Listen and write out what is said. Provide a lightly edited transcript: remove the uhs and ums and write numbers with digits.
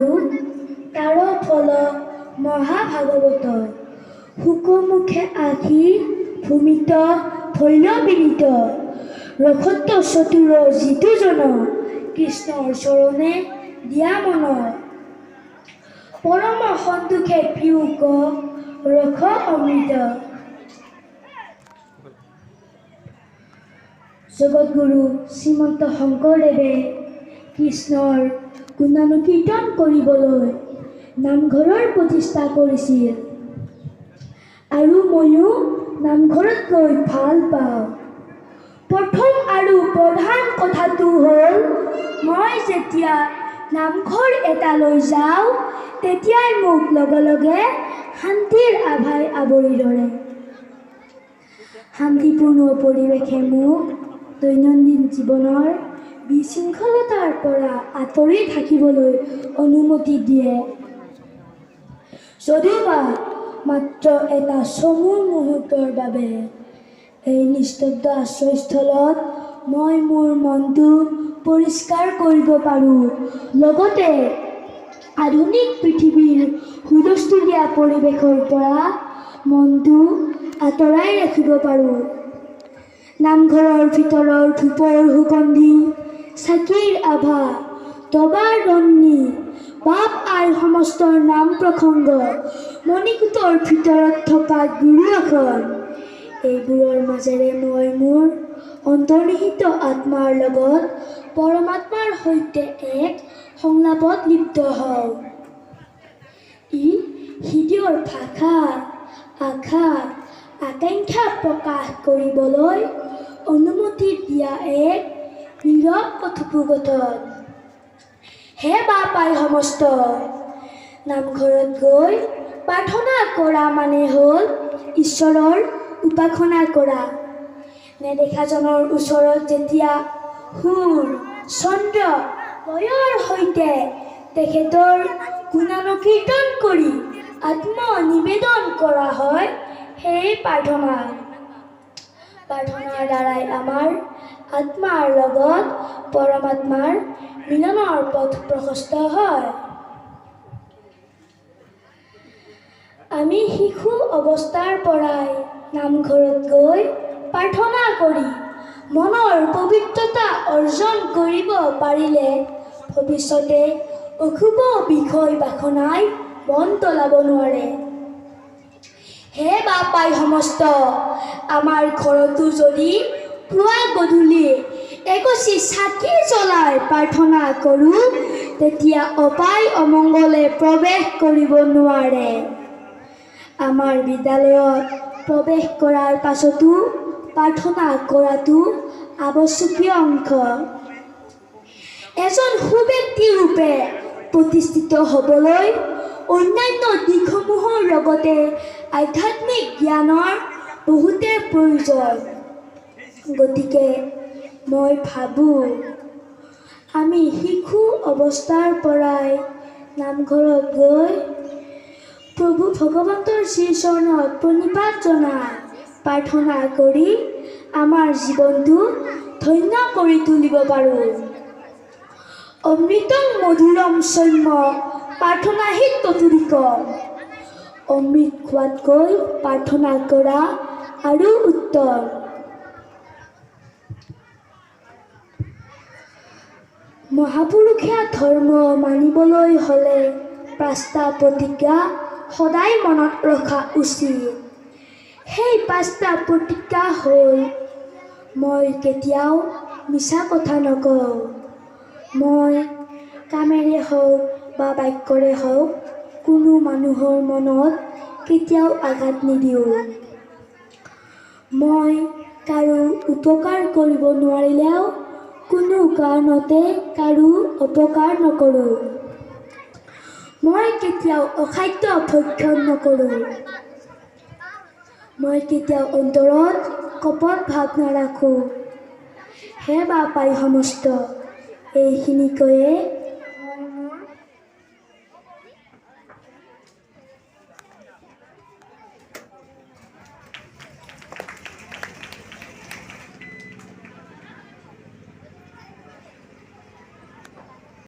তাৰ ফল মহাভাগৱত। শুকমুখে আসি ভূমিত ভৈল বিনীত। ৰসত চতুৰ যিটো জন, কৃষ্ণৰ চৰণে দিয়া মন। পৰম সন্তোষে পিয়োক ৰস অমৃত। জগতগুৰু শ্ৰীমন্ত শংকৰদেৱে কৃষ্ণৰ গুণানুকীৰ্তন কৰিবলৈ নামঘৰৰ প্ৰতিষ্ঠা কৰিছিল আৰু ময়ো নামঘৰত গৈ ভাল পাওঁ। প্ৰথম আৰু প্ৰধান কথাটো হ'ল, মই যেতিয়া নামঘৰ এটালৈ যাওঁ তেতিয়াই মোক লগে লগে শান্তিৰ আভাই আৱৰি ধৰে। শান্তিপূৰ্ণ পৰিৱেশে মোক দৈনন্দিন জীৱনৰ বিশৃংখলতাৰ পৰা আঁতৰি থাকিবলৈ অনুমতি দিয়ে। যদিওবা মাত্ৰ এটা চমু মুহূৰ্তৰ বাবে, এই নিস্তব্ধ আশ্ৰয়স্থলত মই মোৰ মনটো পৰিষ্কাৰ কৰিব পাৰোঁ, লগতে আধুনিক পৃথিৱীৰ হুলস্থুলীয়া পৰিৱেশৰ পৰা মনটো আঁতৰাই ৰাখিব পাৰোঁ। নামঘৰৰ ভিতৰৰ ধূপৰ সুগন্ধি, চাকিৰ আভা, দবাৰ ধ্বনি, বাপ আই সমস্তৰ নাম প্ৰসংগ, মণিকূটৰ ভিতৰত থকা গুৰু আসন, এইবোৰৰ মাজেৰে মই মোৰ অন্তৰ্নিহিত আত্মাৰ লগত পৰমাত্মাৰ সৈতে এক সংলাপত লিপ্ত হওঁ। ই হৃদয়ৰ ভাষা, আশা, আকাংক্ষা প্ৰকাশ কৰিবলৈ অনুমতি দিয়া এক নীৰৱ কথোপকথন। হে বাপ আই সমস্ত, নামঘৰত গৈ প্ৰাৰ্থনা কৰা মানে হ'ল ঈশ্বৰৰ উপাসনা কৰা। নেদেখাজনৰ ওচৰত যেতিয়া সুৰ, ছন্দ, লয়ৰ সৈতে তেখেতৰ গুণানুকীৰ্তন কৰি আত্মনিবেদন কৰা হয়, সেই প্ৰাৰ্থনা। প্ৰাৰ্থনাৰ দ্বাৰাই আমাৰ আত্মাৰ লগত পৰমাত্মাৰ মিলনৰ পথ প্ৰশস্ত হয়। আমি শিশু অৱস্থাৰ পৰাই নামঘৰত গৈ প্ৰাৰ্থনা কৰি মনৰ পবিত্ৰতা অৰ্জন কৰিব পাৰিলে ভৱিষ্যতে অশুভ বিষয় বাসনাই মন টলাব নোৱাৰে। হে বাপ আই সমস্ত, আমাৰ ঘৰতো যদি পুৱা গধূলি এগছি চাকি জ্বলাই প্ৰাৰ্থনা কৰোঁ, তেতিয়া অপায় অমংগলে প্ৰৱেশ কৰিব নোৱাৰে। আমাৰ বিদ্যালয়ত প্ৰৱেশ কৰাৰ পাছতো প্ৰাৰ্থনা কৰাটো আৱশ্যকীয় অংশ। এজন সুব্যক্তি ৰূপে প্ৰতিষ্ঠিত হ'বলৈ অন্যান্য দিশসমূহৰ লগতে আধ্যাত্মিক জ্ঞানৰ বহুতে প্ৰয়োজন। গতিকে মই ভাবোঁ, আমি শিশু অৱস্থাৰ পৰাই নামঘৰত গৈ প্ৰভু ভগৱন্তৰ শ্ৰীচৰণত প্ৰণিপাত জনাই প্ৰাৰ্থনা কৰি আমাৰ জীৱনটো ধন্য কৰি তুলিব পাৰোঁ। অমৃতং মধুৰম সৌম্য প্ৰাৰ্থনাহি ততোধিকম। অমৃত খোৱাতকৈ প্ৰাৰ্থনা কৰা আৰু উত্তম। মহাপুৰুষীয়া ধৰ্ম মানিবলৈ হ'লে পাঁচটা প্ৰতিজ্ঞা সদায় মনত ৰখা উচিত। সেই পাঁচটা প্ৰতিজ্ঞা হ'ল, মই কেতিয়াও মিছা কথা নকওঁ। মই কামেৰে হওক বা বাক্যৰে হওক কোনো মানুহৰ মনত কেতিয়াও আঘাত নিদিওঁ। মই কাৰো উপকাৰ কৰিব নোৱাৰিলেও কোনো কাৰণতে কাৰো অপকাৰ নকৰোঁ। মই কেতিয়াও অখাদ্য ভক্ষণ নকৰোঁ। মই কেতিয়াও অন্তৰত কপট ভাৱ নাৰাখোঁ। হে বাপ আই সমস্ত, এইখিনি কৈয়ে